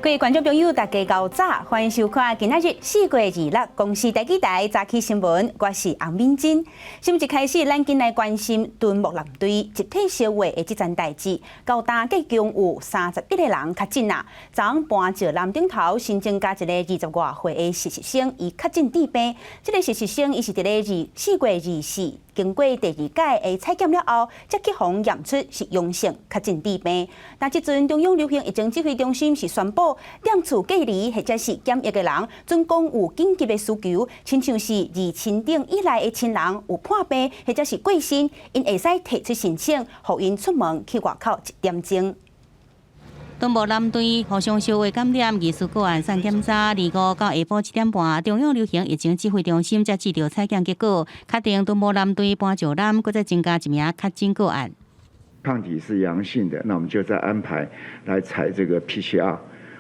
各位觀眾朋友，大家𠢕早，歡迎收看今仔日4月26公視第幾台早起新聞，我是洪敏珍。新聞一開始，咱緊來關心敦睦艦隊集體燒話的這件代誌。到今計共有31個人確診啊！昨昏磐石南頂頭新增加一个20外歲的實習生，伊確診致病。這个實習生伊是佇咧4月24經過第二擺的採檢了後，才去予驗出是陽性確診致病。但這陣中央流行疫情指揮中心是宣布，踮厝隔離或者是檢疫的人，準講有緊急的需求，親像是二親等以內的親人有破病或者是過身，𪜶會使提出申請，予𪜶出門去外口一點鐘。敦睦艦隊互相相會感染疑似個案送檢查，25到下晡7點半，中央流行疫情指揮中心才接著採檢結果，確定敦睦艦隊磐石南閣再增加一名確診個案。抗體是陽性的，那我們就再安排來採這個 PCR。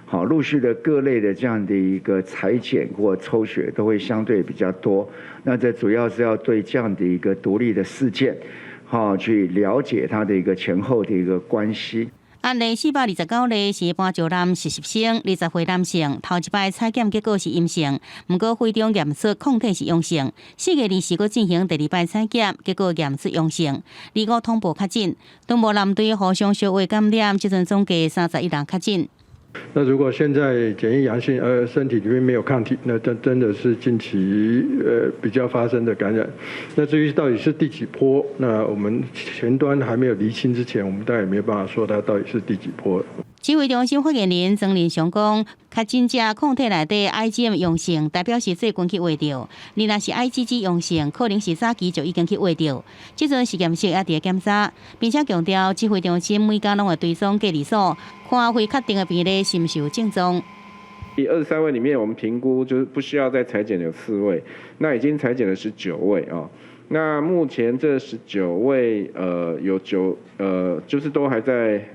好，陸續的各類的這樣的一個採檢或抽血都會相對比較多。那這主要是要對這樣的一個獨立的事件，好去了解它的一個前後的一個關係。案例429例是磐石南實習生，20歲男性，頭一擺採檢結果是陰性，毋過血中驗出抗體是陽性。4月24閣進行第二擺採檢，結果驗出陽性，25通報確診。敦睦艦隊互相相會感染，這陣總計31人確診。那如果現在檢驗陽性，而身體裡面沒有抗體，那真真的是近期比較發生的感染。那至於到底是第幾波，那我們前端還沒有釐清之前，我們當然也沒有辦法說它到底是第幾波。指揮中心發言人莊人祥講，確診者抗體內底 IgM 陽性，代表是最近去秽著；你若是 IgG 陽性，可能是早期就已經去秽著。這陣實驗室也佇檢查，並且強調指揮中心每工攏會追蹤隔離所，看未確定的病例是毋是有症狀。 23位裡面，我們評估就是不需要再採檢有4位，那已經採檢的是9位啊。那目前這19位，有九，就是都還在，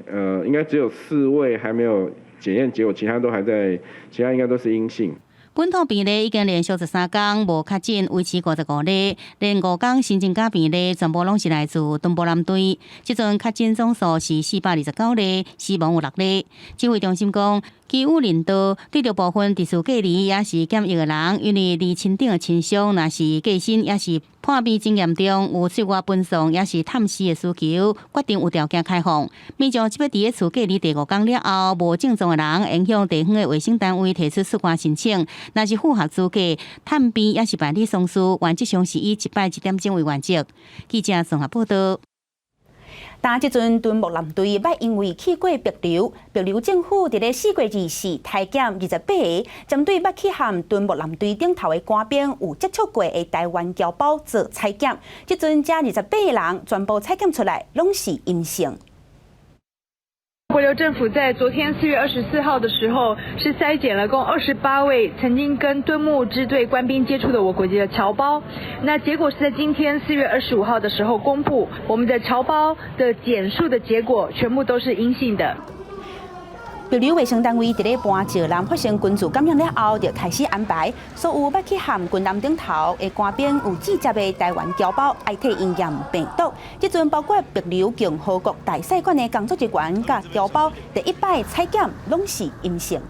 應該只有四位還沒有檢驗結果，其他都還在，其他應該都是陰性。本土病例已經連續13工無確診，維持55例。連5工新增加病例全部攏是來自敦睦艦隊。這陣確診總數是429例，死亡有6例。指揮中心講，基於人道，對著部分佇厝隔離抑是檢疫的人，因為離親等的親屬若是過身，抑是破病真嚴重，有出外奔喪，抑是探視的需求，決定有條件開放。民眾這欲佇咧厝隔離第五工了後，無症狀的人，會向地方的衛生單位提出出外申請。若是符合資格，探病抑是辦理喪事，原則上是以一擺一點鐘為原則。記者綜合報道。但這陣敦睦艦隊捌因為去過帛琉，帛琉政府佇咧4月24篩檢28個，針對捌去和敦睦艦隊頂頭的官兵有接觸過的台灣僑胞做採檢，這陣這28個人全部採檢出來，攏是陰性。帛琉政府在昨天4月24號的時候，是篩檢了共28位曾經跟敦睦支隊官兵接觸的我國籍的僑胞。那結果是在今天4月25號的時候公布，我們的僑胞的檢數的結果全部都是陰性的。帛琉衛生單位佇咧磐石南發生群聚感染了後，就開始安排所有捌去和軍艦頂頭的官兵有接觸的台灣僑胞，愛替𪜶驗病毒。這陣包括帛琉共和國大使館的工作人員佮僑胞，第一擺採檢攏是陰性。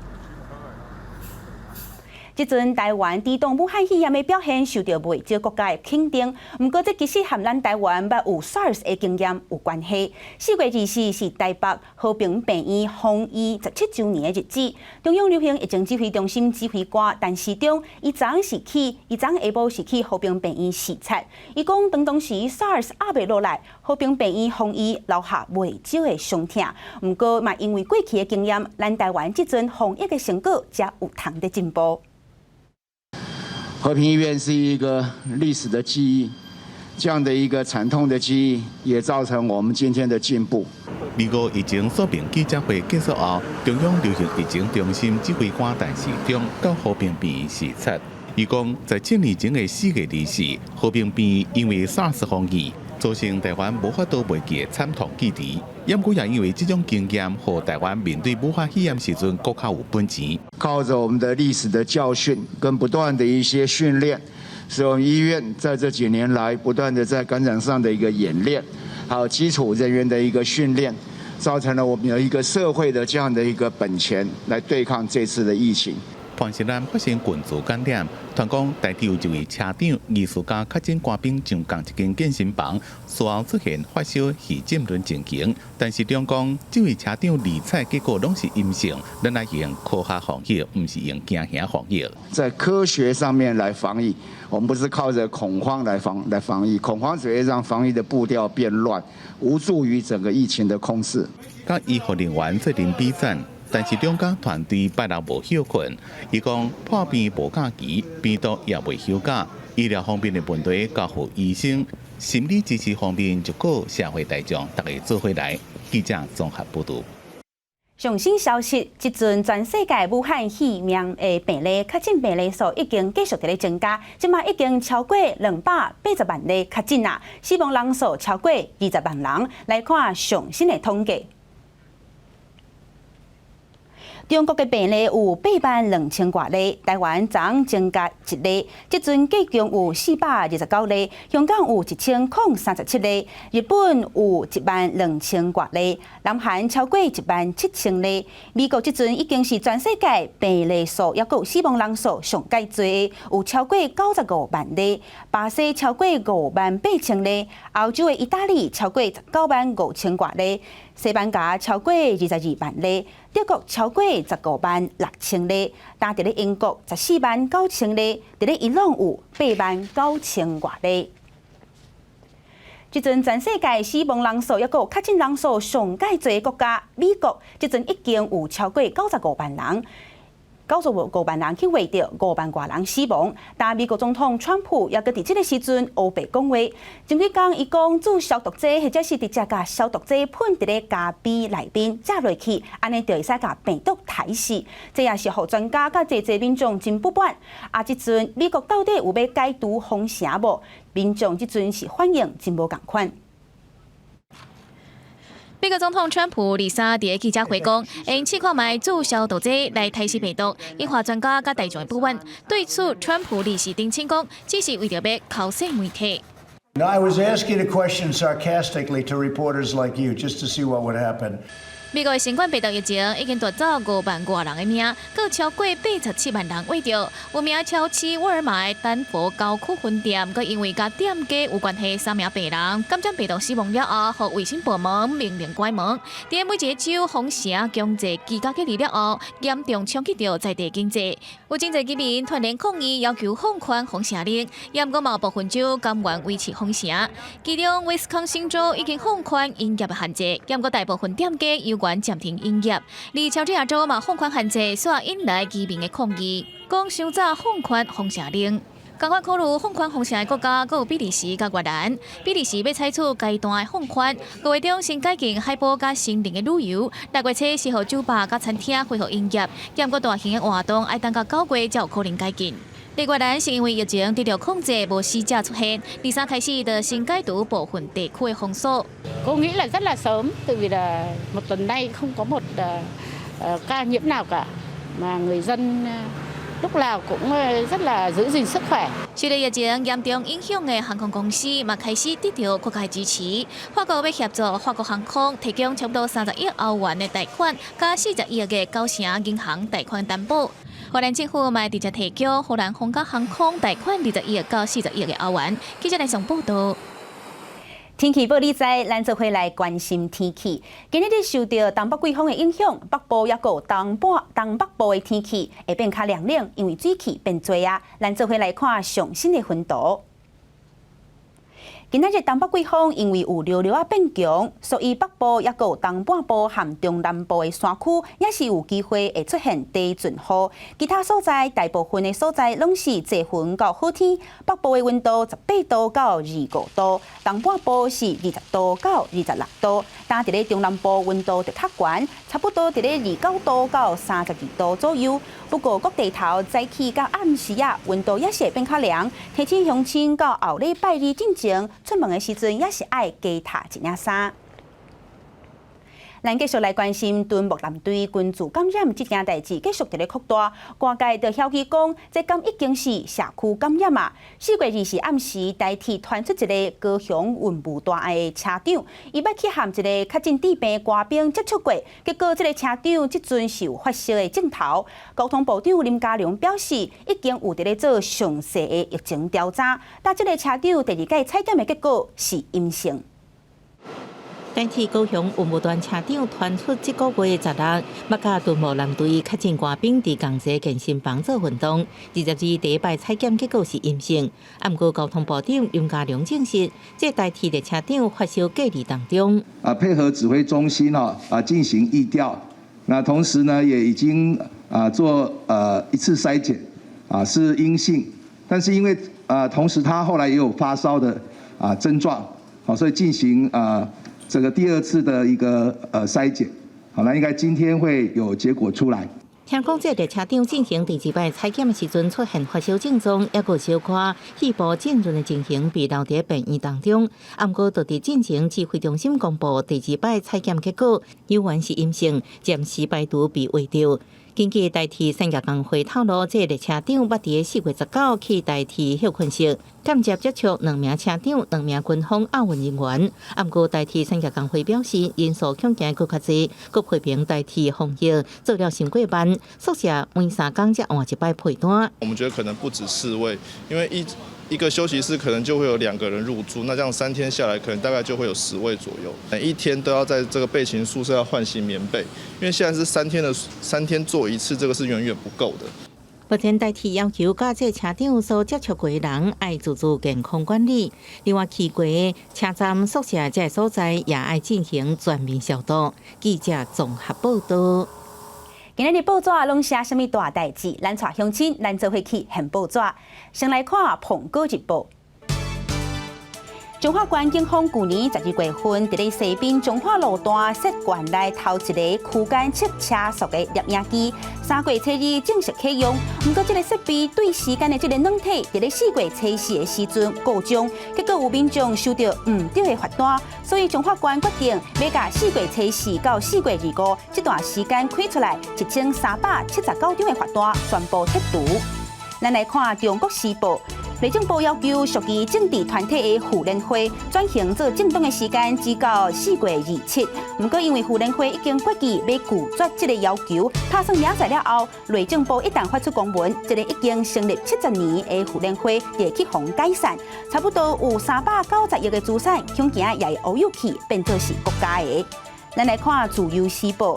這陣台灣抵擋武漢肺炎的表現受著袂少國家的肯定，毋過這其實和咱台灣捌有 SARS 的經驗有關係。4月24是台北和平病院封醫17週年的日子，中央流行疫情指揮中心指揮官陳時中，伊昨下晡是去和平病院視察。伊講，當當時 SARS 壓袂落來，和平病院封醫留下袂少的傷痛。毋過嘛，因為過去的經驗，咱台灣這陣防疫的成果才有通得進步。和平醫院是一個歷史的記憶，這樣的一個慘痛的記憶，也造成我們今天的進步。25疫情說明記者會結束後，中央流行疫情中心指揮官陳時中到和平病院視察。伊講，在7年前的4月24，和平病院因為 SARS 封醫，造成台灣無法度袂記的慘痛記憶。毋過也因為這種經驗，予台灣面對武漢肺炎時陣，閣較有本錢。靠着我們的歷史的教訓跟不斷的一些訓練，使我們醫院在這幾年來不斷的在感染上的一個演練，還有基礎人員的一個訓練，造成了我們有一個社會的這樣的一個本錢來對抗這次的疫情。潘錫南發生群聚感染，傳講台鐵有一位車長疑似佮確診官兵上仝一間健身房，事後出現發燒是浸潤情形，但是中講這位車長二採結果攏是陰性，咱愛用科學防疫，毋是用驚嚇防疫。在科學上面來防疫，我們不是靠着恐慌來防疫，恐慌只會讓防疫的步調變亂，無助於整個疫情的控制。佮醫護人員做陣比讚。但是專家團隊拜六無歇睏，伊講破病無假期，病毒也未休假。醫療方面的問題交予醫生，心理支持方面就靠社會大眾，逐家做伙來。記者綜合報導。上新消息，這陣全世界武漢肺炎的病例確診病例數已經繼續佇咧增加，這馬已經超過280萬例確診啦，死亡人數超過20萬人。來看上新的統計。中國的病例有8萬2千外例，台灣昨昏增加一例，這陣計共有429例，香港有1037例，日本有1萬2千外例，南韓超過1萬7千例，美國這陣已經是全世界病例數抑閣有死亡人數上蓋濟，有超過95萬例，巴西超過5萬8千例，歐洲的意大利超過19萬5千外例，西班牙超過22萬例。德國超過15萬6千例，但佇咧英國14萬9千例，佇咧伊朗有8萬9千外例。這陣全世界死亡人數抑閣有確診人數上蓋濟國家，美國這陣已經有超過95萬人。95萬人去穢著，5萬外人死亡。但美國總統川普也閣佇這个時陣烏白講話，前幾工伊講注消毒劑或者是直接共消毒劑噴佇咧咖啡內面食落去，按呢就會使共病毒刣死。這也是予專家佮濟濟民眾真不滿。啊，這陣美國到底有欲解除封城無？民眾這陣是反應真無仝款。美國總統川普二三佇記者會講，會試看覓注消毒劑來刣死病毒，引發專家佮大眾的不滿。對此，川普二四澄清講，只是為著欲剾洗媒體。 I was asking a question sarcastically to reporters like you, just to see what would happen. 美國的新冠病毒疫情已經奪走5萬外人的命，閣超過87萬人穢著。有名超市沃爾瑪的丹佛郊區分店，閣因為佮店家有關係，三名病人感染病毒死亡了後，予衛生部門命令關門。佇每一個州封城強制居家隔離了後，嚴重衝擊著在地經濟。有真濟居民團聯抗議，要求放寬封城令，也毋過嘛有部分州甘願維持封城。其中威斯康星州已經放寬營業的限制，也毋過大部分店家猶原暫停營業。而喬治亞州嘛放寬限制，煞引來居民的抗議，講傷早放寬封城令。仝款考慮放寬封城的國家，閣有比利時佮越南。比利時欲採取階段的放寬，五月中先解禁海埔佮森林的旅遊，六月初是予酒吧佮餐廳恢復營業，毋過大型的活動愛等到9月才有可能解禁。越南是因為疫情得到控制，無死者出現，二三開始就先解除部分地區的封鎖。 Cô nghĩ là rất là sớm, tại vì là một tuần nay không có một ca nhiễm nào cả, mà người dân lúc nào cũng rất là giữ gìn sức khỏe. 受到疫情嚴重影響的航空公司嘛開始得著國家支持。法國欲協助法國航空提供差不多30億歐元的貸款，佮40億的高盛銀行貸款擔保。荷蘭政府嘛直接提供荷蘭皇家航空貸款20億到40億的歐元。記者來上報道。天氣報你知，咱做伙來關心天氣。今仔日受著東北季風的影響，北部抑閣有東北部的天氣會變較涼冷，因為水汽變濟啊。咱做伙來看上新的雲圖。今仔日東北季風因為有熱流仔變強，所以北部抑閣有東半部和中南部的山區也是有機會會出現低陣雨。其他所在大部分的所在攏是濟雲到好天。北部的溫度18度到25度，東半部是20度到26度。但佇咧中南部溫度就較懸，差不多佇咧29度到32度左右。不過各地頭早起佮暗時仔，溫度也是會變較涼。提醒鄉親到後禮拜二進前出門的時陣，也是愛加疊一領衫。咱繼續來關心敦睦艦隊群組感染這件代誌，繼續佇咧擴大。外界就曉起講，這敢已經是社區感染啊！4月24暗時，台鐵傳出一個高雄運務大的車長，伊捌去和一個確診致病官兵接觸過，結果這個車長這陣是有發燒的症頭。交通部長林佳龍表示，已經有佇咧做詳細的疫情調查，但這個車長第二擺採檢的結果是陰性。台鐵高雄運務段車長傳出這個月十六，捌佮敦睦艦隊確診官兵佇仝一個健身房做運動，22第一擺採檢結果是陰性。毋過交通部長林佳龍證實，這台鐵的車長發燒隔離當中。啊，配合指揮中心啊進行疫調，那同時呢也已經啊做一次篩檢，啊是陰性，但是因為啊同時他後來也有發燒的啊症狀，好，所以進行啊。這個第二次的一個篩檢，好，那應該今天會有結果出來。聽講這個車長進行第二擺採檢的時陣出現發燒症狀，抑閣小可肺部浸潤的情形，被留佇病院當中。毋過，就佇進前指揮中心公布第二擺採檢結果，猶原是陰性，暫時排除被穢著。根據台鐵產業工會透露，這個列車長捌佇4月19去台鐵歇睏室，間接接觸兩名車長、兩名軍方奧運人員。毋過台鐵產業工會表示，人數恐驚閣較濟，閣批評台鐵防疫做了傷過慢，宿舍每3工才換一擺被單。我們覺得可能不止四位，因為一個休息室可能就會有兩個人入住，那這樣3天下來，可能大概就會有10位左右。每一天都要在這個備勤宿舍要換新棉被，因為現在是三天的三天做一次，這個是遠遠不夠的。目前台鐵要求佮這車長所接觸過的人愛自主健康管理，另外去過車站宿舍這個所在也愛進行全面消毒。記者綜合報道。今仔日報紙攏寫啥物大代誌？咱帶鄉親，咱做伙去現報紙。先來看《蘋果日報》。彰化縣警方舊年12月份，佇咧西濱彰化路段設縣內頭一个區間測車速的攝影機，3月初2正式啟用。毋過，這个設備對時間的這个軟體，佇咧4月初四的時陣故障，結果有民眾收到毋對的罰單，所以彰化縣決定欲共4月初四到4月25這段時間開出來1379張的罰單全部剔除。咱來看《中國時報》。內政部要求屬於政治團體的婦聯會轉型做政黨的時間只到4月27。毋過因為婦聯會已經決議欲拒絕這个要求，拍算明仔載了後，內政部一旦發出公文，這个已經成立70年的婦聯會就會去予解散，差不多有390億的資產，恐驚也會烏有去，變做是國家的。咱來看《自由時報》。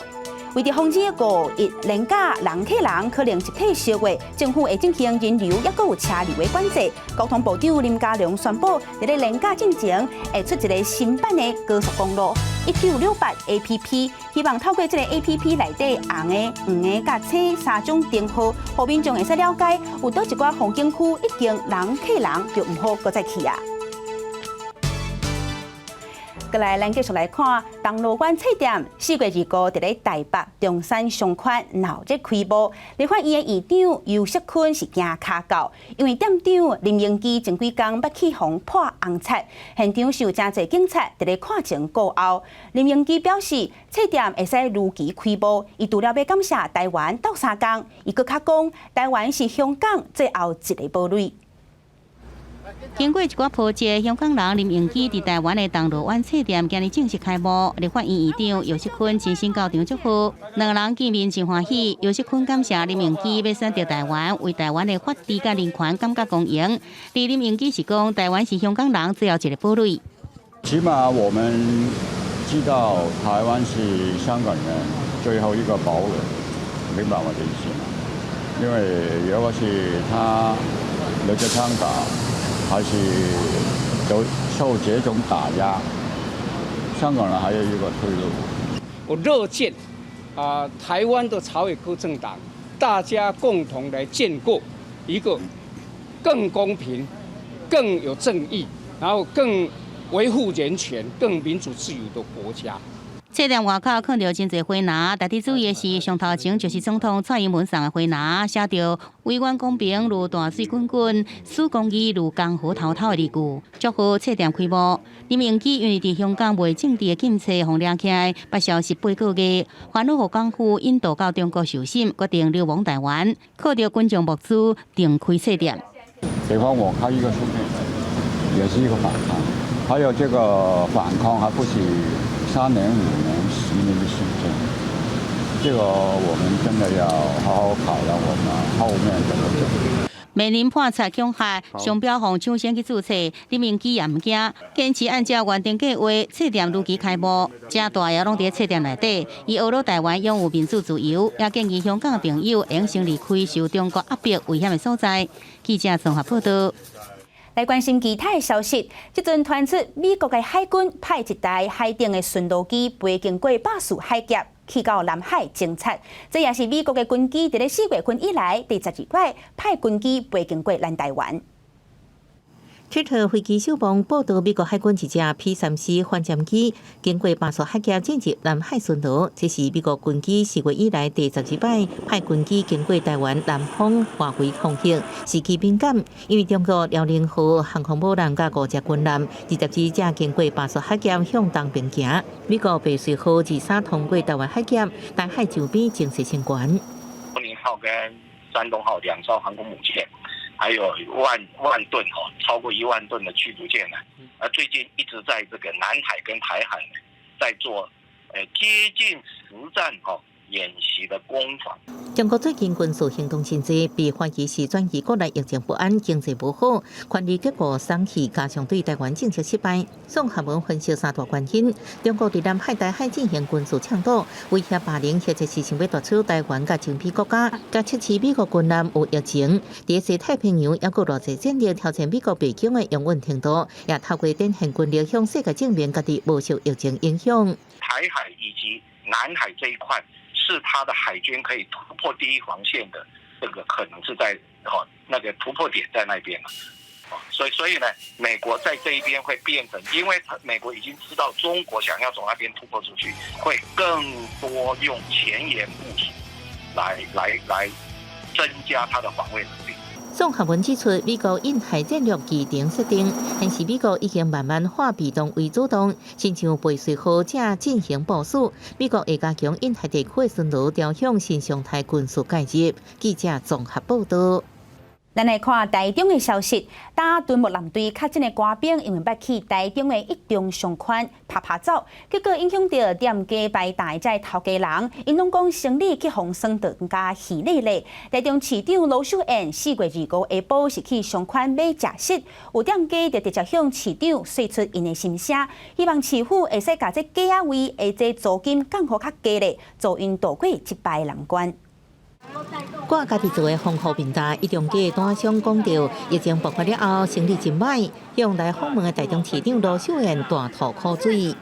為著防止五一連假人擠人可能集體相會，政府會進行人流抑閣有車流的管制。交通部長林佳龍宣布，佇咧連假進前會出一个新版的高速公路1968 APP，希望透過這个 APP 內底紅的、黃的佮青三種燈號，予民眾會使了解有佗一寡風景區已經人擠人，就毋好閣再去啊。過來，咱繼續來看銅鑼灣冊店，4月25佇咧台北中山商圈鬧熱開幕。立法院的院長游錫堃是驚跤狗，因為店長林榮基前幾工捌去予潑紅漆，現場是有誠濟警察佇咧看前顧後。林榮基表示，冊店會使如期開幕，伊除了欲感謝台灣鬥相共，伊閣較講台灣是香港最後一个堡壘。經過一寡波折，香港人林榮基佇台灣的銅鑼灣冊店今日正式開幕。立法院院長游錫堃親身到場祝賀，兩个人見面真歡喜。游錫堃感謝林榮基欲選擇台灣，為台灣的法治佮人權感覺光榮。而林榮基是講，台灣是香港人最後一个堡壘。起碼我們知道台灣是香港人最後一個堡壘，明白我的意思嗎？因為如果是他留在香港，還是就受這種打壓，香港人還有一個退路。我樂見啊，台灣的朝野各政黨，大家共同來建構一個更公平、更有正義，然後更維護人權、更民主自由的國家。冊店外口囥著真濟花籃，特別注意的是，上頭前就是總統蔡英文送的花籃，寫著“維園公平如大水滾滾，使公義如江河滔滔”的字句，祝賀冊店開幕。林明基因為佇香港賣政治的禁冊予掠起來，捌消失8個月，煩惱予港府引渡到中國受審，決定流亡台灣，靠著群眾募資重開冊店。比方我開一個書店，也是一個反抗，還有這個反抗，還不是3年、5年、10年的時間，這個我們真的要好好考量我們後面怎麼走。面臨判拆恐嚇，商標予搶先去註冊，林明基也毋驚，堅持按照原定計劃，冊店如期開幕，遮大爺攏佇冊店內底。伊呵咾台灣擁有民主自由，也建議香港的朋友應先離開受中國壓迫危險的所在。記者綜合報道。來關心其他的消息，這陣傳出美國的海軍派一台海頂的巡邏機飛經過巴士海峽，去到南海偵察。這也是美國的軍機佇咧4月份以來第12擺派軍機飛經過咱台灣。 Twitter 飛機小網報導，美國海軍一隻 P-3C 反潛機經過巴士海峽進入南海巡邏，這是美國軍機4月以來第12擺派軍機經過台灣南方外圍空域，時機敏感，因為中國遼寧號航空母艦佮五隻軍艦22日經過巴士海峽向東邊行。美國白瑞號23通過台灣海峽，台海周邊情勢升懸。遼寧號跟山東號兩艘航空母艦。還有萬萬噸哈，超過1萬噸的驅逐艦呢。而最近一直在這個南海跟台海在做，接近實戰哈演習的攻防。中國最近軍事行動真濟，被懷疑是轉移國內疫情不安、經濟無好、權力結構鬆懈，加上對台灣政策失敗。宋漢文分析三大原因：中國佇南海、台海進行軍事搶奪，威脅霸凌，或者是想欲奪取台灣佮周邊國家，佮測試美國軍艦有疫情。佇西太平洋猶閣偌濟戰力挑戰美國白宮的容忍程度，也透過展現軍力向世界證明家己無受疫情影響。台海以及南海這一塊，是他的海軍可以突破第一防線的這個可能是在哦那個突破點在那邊嘛，所以呢，美國在這一邊會變成，因為他美國已經知道中國想要從那邊突破出去，會更多用前沿部署來增加他的防衛能力。宋漢文指出，美國印太戰略既定設定，顯示美國已經慢慢化被動為主動，親像背水號正進行部署。美國會加強印太地區的巡邏，朝向新常態軍事介入。記者綜合報道。咱來看台中的消息，當敦睦艦隊確診的官兵因為欲去台中的一中商圈趴趴走，結果影響著店家擺檔的這頭家人，𪜶攏講生理去予酸著佮魚膩咧。台中市長盧秀燕4月25下晡是去商圈買食食，有店家就直接向市長說出𪜶的心聲，希望市府會使共這街仔位的這租金降予較低咧，助𪜶渡過這擺難關。掛家己做的防護面罩，一中街單商講著疫情爆發了後，生意真歹，向來訪問的台中市長盧秀燕大吐苦水。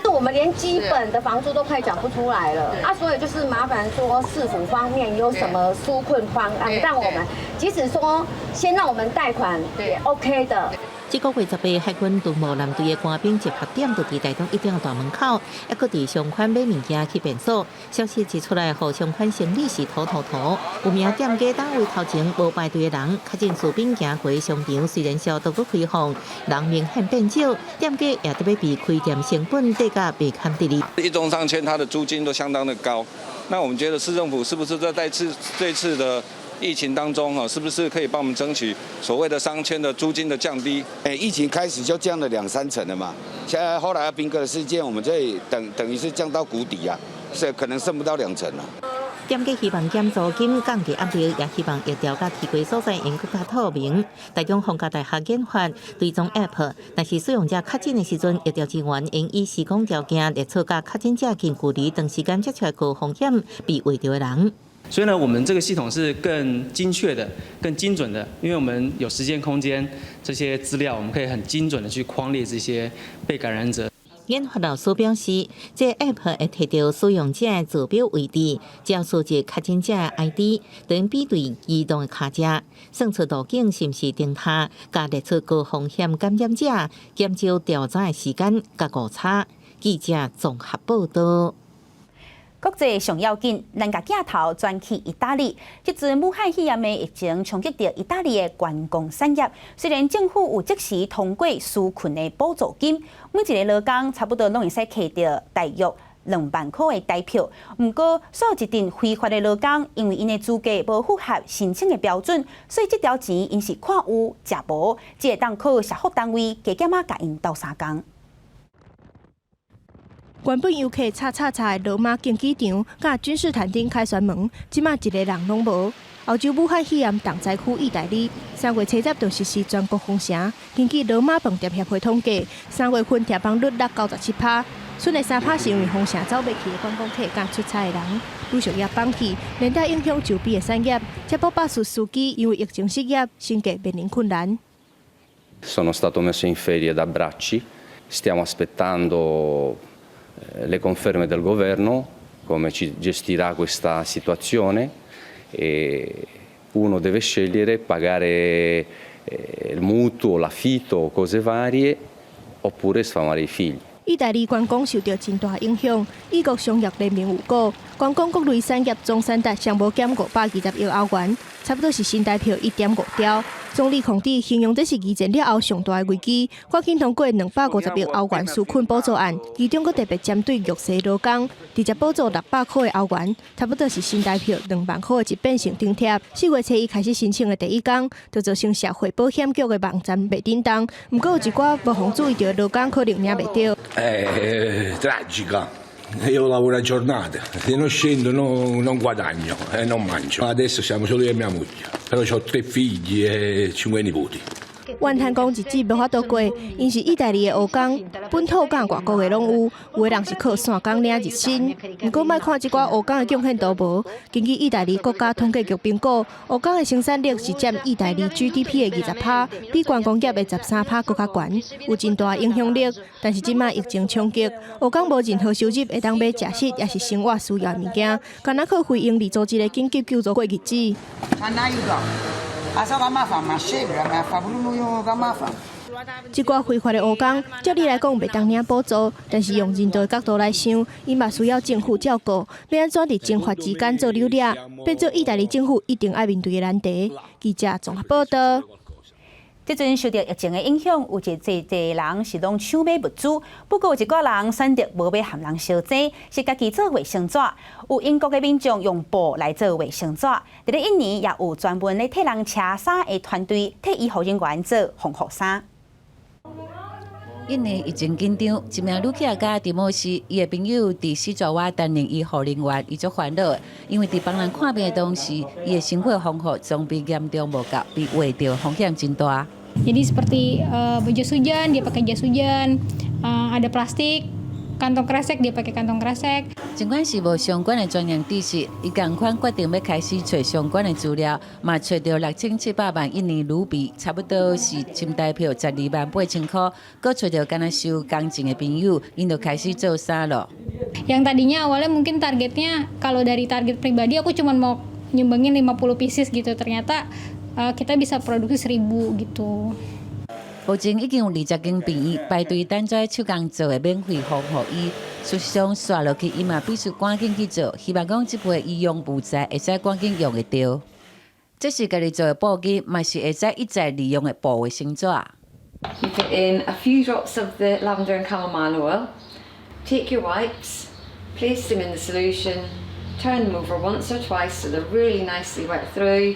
我們連基本的房租都快繳不出來了啊，所以就是麻煩說市府方面有什麼紓困方案，讓我們即使說先讓我們貸款也 OK 的。這個月18，海軍敦睦艦隊的官兵集合點就佇台中一中大門口，猶閣佇商圈買物件去便所。消息一出來，予商圈生意是塗塗塗。有名店家檔位頭前無排隊的人，確診士兵行過商場，雖然消毒閣開放，人明顯變少，店家也得欲被開店成本跌甲袂堪得哩。一中商圈它的租金都相當的高，那我們覺得市政府是不是在這次的疫情當中啊，是不是可以幫我們爭取所謂的商圈的租金的降低？哎，疫情開始就降了兩三成了嘛，現在後來賓哥的事件，我們這等於是降到谷底啊，是可能剩不到2成了。店家希望減租金、降低壓力，也希望疫調佮去過所在會閣較透明。台中逢甲大學研發追蹤 App，若是使用者確診的時陣，疫調人員應依時空條件列出佮確診者近距離長時間接觸高風險被畫著的人。所以呢，我們這個系統是更精確的、更精準的，因為我們有時間、空間這些資料，我們可以很精準的去匡列這些被感染者。研發老師表示，這 App 會提著使用者的座標位置，只要輸入確診者的 ID，等比對移動的跤跡，算出路徑是毋是釘塔，佮列出高風險感染者，減少調查的時間佮誤差。記者綜合報道。國際上要緊，咱共鏡頭轉去意大利。這陣武漢肺炎的疫情衝擊著意大利的觀光產業。雖然政府有即時通過紓困的補助金，每一个勞工差不多攏會使摕著大約2萬箍的台票。毋過，煞有一陣非法的勞工，因為𪜶的資格無符合申請的標準，所以這條錢𪜶是看有食無，只會當靠社福單位加減仔共𪜶鬥相共。原本遊客吵吵吵的羅馬競技場，佮君士坦丁凱旋門，這馬一个人攏無。歐洲武漢肺炎重災區意大利，3月初十就實施全國封城。根據羅馬飯店協會統計，3月份訂房率落97%，剩的3%是因為封城走袂去的觀光客佮出差的人。旅遊業放棄，連帶影響周邊的產業。這部巴士司機因為疫情失業，生計面臨困難。 Sono stato messo in ferie da Bracci, stiamo aspettando le conferme del governo, come ci gestirà questa situazione e uno deve scegliere pagare il mutuo, l'affitto, cose varie oppure sfamare i figli. 意大利觀光受著真大影響，意國商業聯盟有估，觀光各類產業總產值上無減520億歐元，差不多是新台票1.5兆。總理孔蒂形容這是二戰了後上大的危機，趕緊通過250億歐元紓困補助案，其中閣特別針對弱勢勞工，直接補助600箍的歐元，差不多是新台票2萬箍的一變成津貼。4月初一開始申請的第一工，就造成社會保險局的網站袂振動，毋過有一寡無予注意著的勞工可能領袂著。 È tragica. Io lavoro a giornata, se non scendo non guadagno e non mangio. Adesso siamo solo io e mia moglie, però ho tre figli e cinque nipoti. 怨嘆講日子無法度過，𪜶是意大利的烏工，本土佮外國的攏有，有的人是靠散工領日薪。毋過莫看這寡烏工的貢獻度無，根據意大利國家統計局評估，烏工的生產力是佔意大利 GDP 的20%，比觀光業的13%閣較懸，有真大影響力。但是這馬疫情衝擊，烏工無任何收入會當買食食，抑是生活需要的物件，干焦靠非營利組織的緊急救助過日子。這寡非法的烏工，照理來講袂當領補助，但是用人道的角度來想，𪜶嘛需要政府照顧，欲按怎佇情法之間做扭掠，變做意大利政府一定愛面對的難題。記者綜合報道。這陣受著疫情的影響，有一濟濟人是攏搶買物資，不過有一寡人選擇無欲和人相爭，是家己做衛生紙。有英國的民眾用布來做衛生紙，佇咧印尼也有專門咧替人車衫的團隊，替醫護人員做防護衫。印尼疫情緊張，一名女企業家迪莫斯，伊的朋友佇西爪哇擔任醫護人員，伊足煩惱，因為佇幫人看病的同時，伊的生活防護裝備嚴重無夠，被畫著風險真大。 Jadi seperti jas hujan, dia pakai jas hujan, ada plastik, kantong kresek, dia pakai kantong kresek. 儘管是無相關的專業知識，伊仝款決定欲開始揣相關的資料，嘛揣著6700萬印尼盧比，差不多是新台票12萬8千箍，閣揣著敢若收工錢的朋友，𪜶就開始做衫囉。 Yang tadinya awalnya mungkin targetnya kalau dari target pribadi aku cuma mau nyumbangin 50 pieces gitu, ternyata kita bisa produksi 1000 gitu. 目前已經有20間病院排隊等這手工做的免費防護衣。事實上，紲落去伊嘛必須趕緊去做，希望講這批醫用物材會使趕緊用會著。這是家己做的布巾，嘛是會使一再利用的布衛生紙。 You put in a few drops of the lavender and chamomile oil. Take your wipes, place them in the solution, turn them over once or twice so they're really nicely wet through.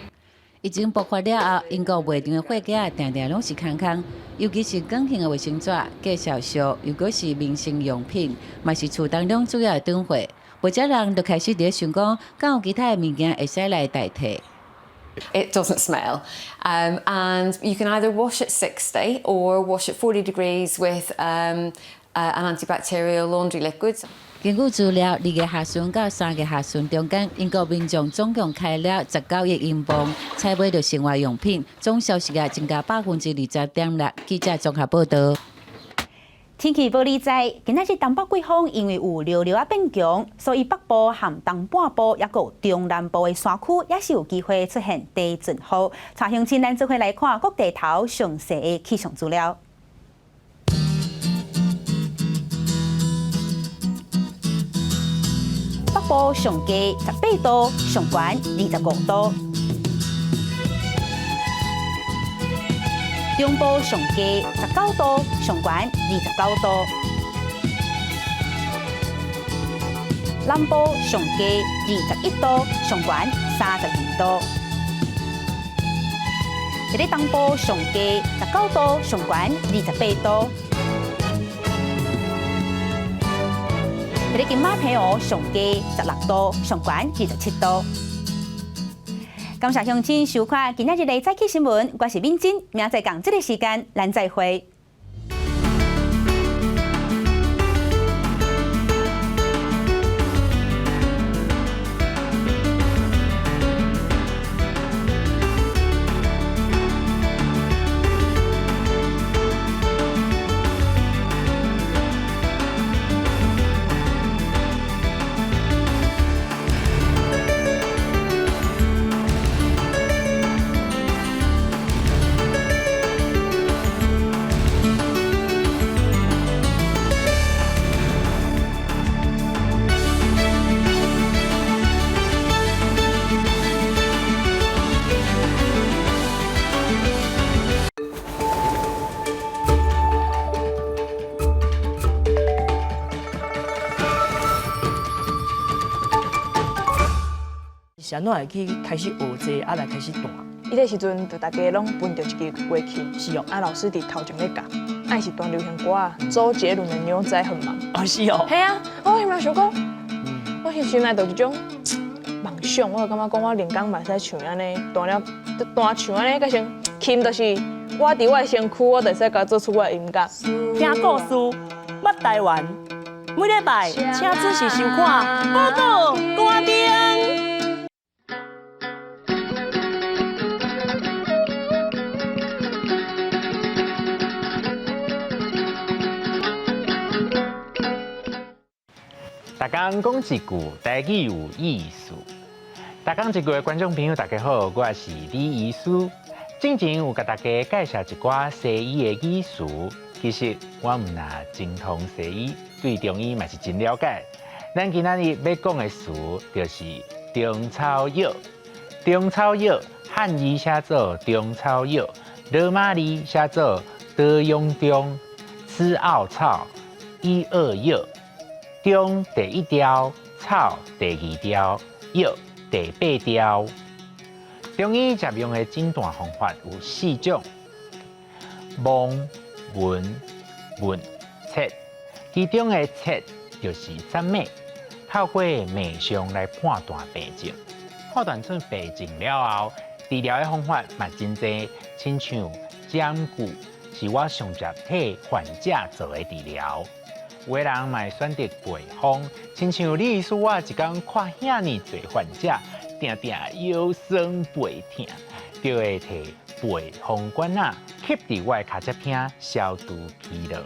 疫情爆發了後，英國賣場的貨架定定攏是空空，尤其是捲型的衛生紙、介紹俗，又閣是民生用品，嘛是厝當中主要的囤貨。不少人就開始佇咧想講，敢有其他的物件會使來代替。 It doesn't smell. And you can either wash at 60 or wash at 40 degrees with an antibacterial laundry liquid. 根據資料，2月下旬到3月下旬中間，英國民眾總共開了19億英鎊，採買著生活用品，總銷售額增加20.6%。記者綜合報道。天氣無理知，今仔日東北季風因為有熱流仔變強，所以北部和東半部抑閣有中南部的山區也是有機會出現低陣雨。帶鄉親咱做伙來看各地頭詳細的氣象資料。部上低18度，上懸25度；中部上低19度，上懸29度；南部上低21度，上懸32度。佇咧東部上低19度，上懸28度。佇咧金馬澎湖上低16度，上懸27度。感謝鄉親收看今仔日的早起新聞，我是敏珍，明仔載仝這个時間，咱再會。是按怎會去開始學這個，啊來開始彈？伊彼時陣就大家攏分著一支樂器，是哦。啊，老師佇頭前咧教，啊，伊是彈流行歌啊，周杰倫的《牛仔很忙》。哦，是哦。嘿啊，我彼嘛想講，我彼心內就一種夢想，我就感覺講我連工嘛會使像按呢彈了，彈唱按呢，佮成琴就是我佇我的身軀，我就會使共做出我的音樂。聽故事，捌台灣，每禮拜請準時收看《寶島歌丁》。逐工講一句台語有意思。逐工一句的觀眾朋友，大家好，我是李醫師。進前有共大家介紹一寡西醫的語詞，其實我毋若精通西醫，對中醫嘛是真了解。咱今仔日欲講的詞就是中草藥。中草藥漢語寫做中草藥，羅馬字寫做德庸中、吃奧草、一二藥。中第一條，草第二條，藥第八條。中醫常用的診斷方法有四種：望、聞、問、切。其中的切就是診脈，透過脈象來判斷病症。判斷出病症了後，治療的方法嘛真濟，親像針灸是我上捷替患者做的治療。有的人嘛會選擇背方，親像李醫師我一工看遐爾濟患者，定定腰酸背疼，就會提背方罐仔，吸佇我的跤脊骿消除疲勞。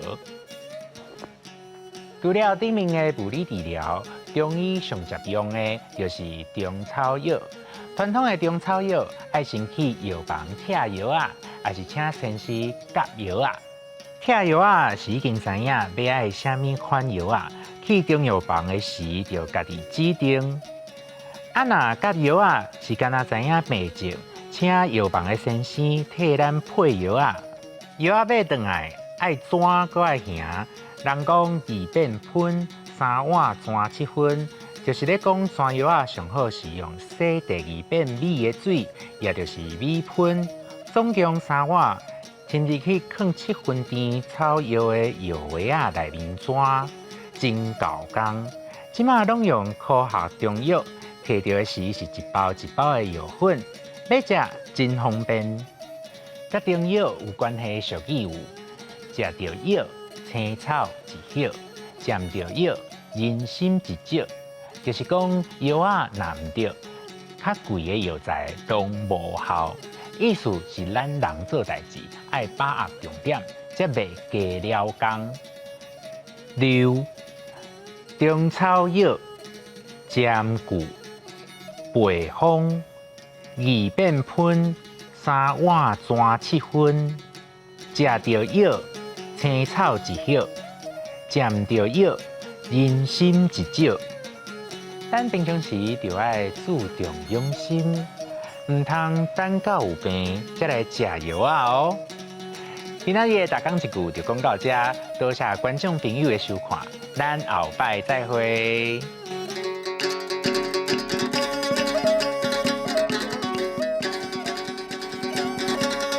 除了頂面的物理治療，中醫上捷用的就是中草藥。傳統的中草藥愛先去藥房拆藥仔，抑是請先生夾藥仔。拆藥仔是已經知影欲愛啥物款藥仔，去中藥房的時就家己指定。啊，若夾藥仔是敢若知影病症，請藥房的先生替咱配藥仔。藥仔買轉來愛怎閣愛行？人講二變噴，三碗攢七分，就是咧講攢藥仔上好是用洗第二遍米的水，也就是米噴，總共三碗。親自去囥七分甜草藥的藥盒仔內面攢，真夠工。這馬攏用科學中藥，提著的時是一包一包的藥粉，欲食真方便。佮中藥有關係的俗語有：食著藥，青草一葉；食毋著藥，人參一石。就是講藥仔若毋著，較貴的藥材攏無效。意思是咱人做代誌愛把握重點，才袂加了工。六、中草藥、針灸、背方、二變噴、三碗攢七分、食著藥，青草一葉；食毋著藥，人參一石。咱平常時就愛注重養生，毋通等到有病才來食藥仔哦。今仔日的逐工一句就講到這，多謝觀眾朋友的收看，咱後擺再會。